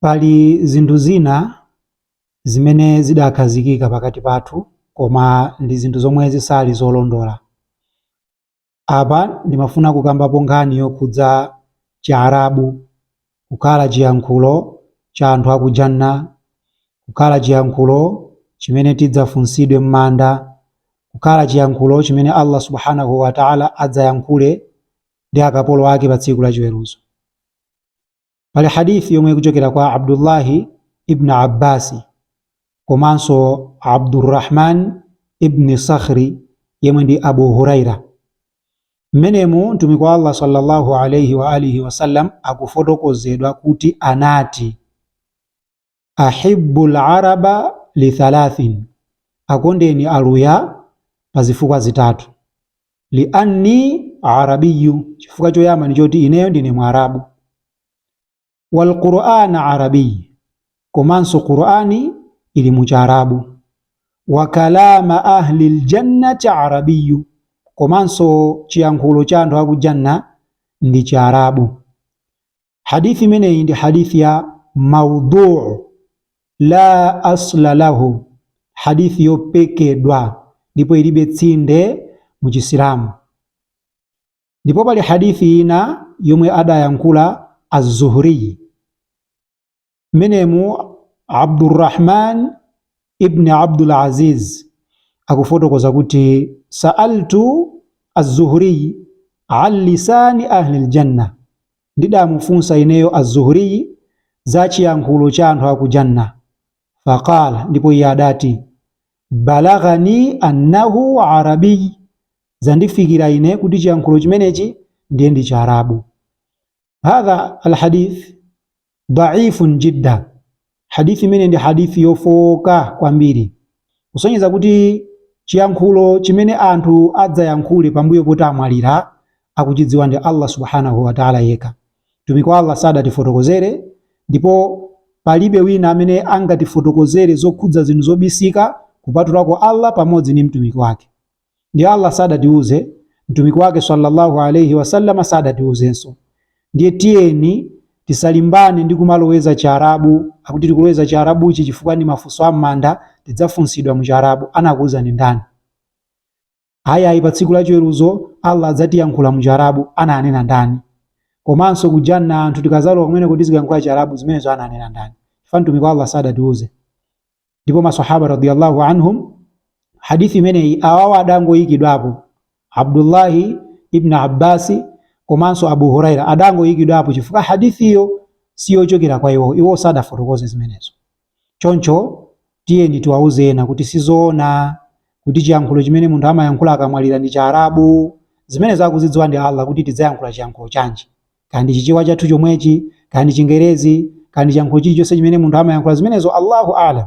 Pali zinthu zina zimene zidakhazikika pakati pathu koma ndi zinthu zomwe zisali zolondola. Apa ndimafuna kukambapo nkhani yokhudza Chiarabu kukhala chiyankhulo cha anthu aku Jannah, kukhala chiyankhulo chimene tidzafunsidwe m'manda, kukhala chiyankhulo chimene Allah subhanahu wa ta'ala adzayankhule ndi akapolo ake pa tsiku la chiweruzo. Pali hadithi yomwe ikuchokera kwa Abdullahi ibn Abbasi komanso Abdurrahman ibn Sakhri yemwe ndi Abu Huraira. Mmenemu mtumiki wa Allah sallallahu alayhi wa alihi wasallam akufotokozedwa kuti anati, ahibbu laraba li thalathin, akondeni aluya pa zifukwa zitatu. Li anni arabiyu, chifukwa choyamba ndi choti ineyo ndine Mwarabu. Wal Qur'an arabiy, komanso Qur'ani ili mu Chiarabu. Wa kalama ahli ljannati arabiyu, komanso chiyankhulo cha anthu aku Janna ndi Chiarabu. Hadithi imeneyi ndi hadithi ya maudhu la asla lahu, hadithi yopekedwa ndipo ilibe tsinde mu Chisilamu. Ndipo pali hadithi ina yomwe adayankhula Az-Zuhri, mmenemu Abdurrahman ibn Abdul Aziz akufotokoza kuti sa'altu Az-Zuhri an lisani ahli aljanna, ndidamufunsa ineyo Az-Zuhri za chiyankhulo cha anthu aku Janna. Faqala, ndipo iye adati balaghani annahu arabiy, zandifikira ine kuti chiyankhulo chimenechi ndiye ndi Chiarabu. Hadha alhadith dhaifun jidda, hadithi imene ndi hadithi yofowoka kwambiri, kusonyeza kuti chiyankhulo chimene anthu adzayankhule pambuyo poti amwalira akuchidziwa ndi Allah subhanahu wa ta'ala yekha. Mtumiki wa Allah sadatifotokozere, ndipo palibe wina amene angatifotokozere zokhudza zinthu zobisika kupatulako Allah pamodzi ndi mtumiki wake. Ndi Allah sadatiuze, mtumiki wake sallallahu alayhi wasallam sadatiuzenso. Ndiye tiyeni tisalimbane ndi kumaloweza Chiarabu, akuti tikuloweza Chiarabuchi chifukwa ndi mafunso a m'manda tidzafunsidwa mu Chiarabu. Anakuwuzani ndani? Ayi ayi, pa tsiku la chiweruzo Allah adzatiyankhula mu Chiarabu, ananena ndani? Komanso ku Janna anthu tikazalowa kumeneko tizikayankhula Chiarabu, zimenezo ananena ndani? Chifukwa mtumiki wa Allah sadatiuze. Ndipo masahaba radiyallahu anhum, hadithi imeneyi awawa adangoyikidwapo, Abdullahi ibn Abbasi komanso Abu Huraira adangoyikidwapo chifukwa hadithiyo siyochokera kwa iwo, iwo sadafotokoze zimenezo. Choncho tiyeni tiwauze ena kuti sizoona kuti chiyankhulo chimene munthu amayankhula akamwalira ndi Chiarabu. Zimenezo akuzidziwa ndi Allah kuti tidzayankhula chiyankhulo chanji, kaya ndi Chichewa chathu chomwechi, kaya ndi Chingerezi, kaya ndi chiyankhulo chilichonse chimene munthu amayankhula, zimenezo Allahu a'lam.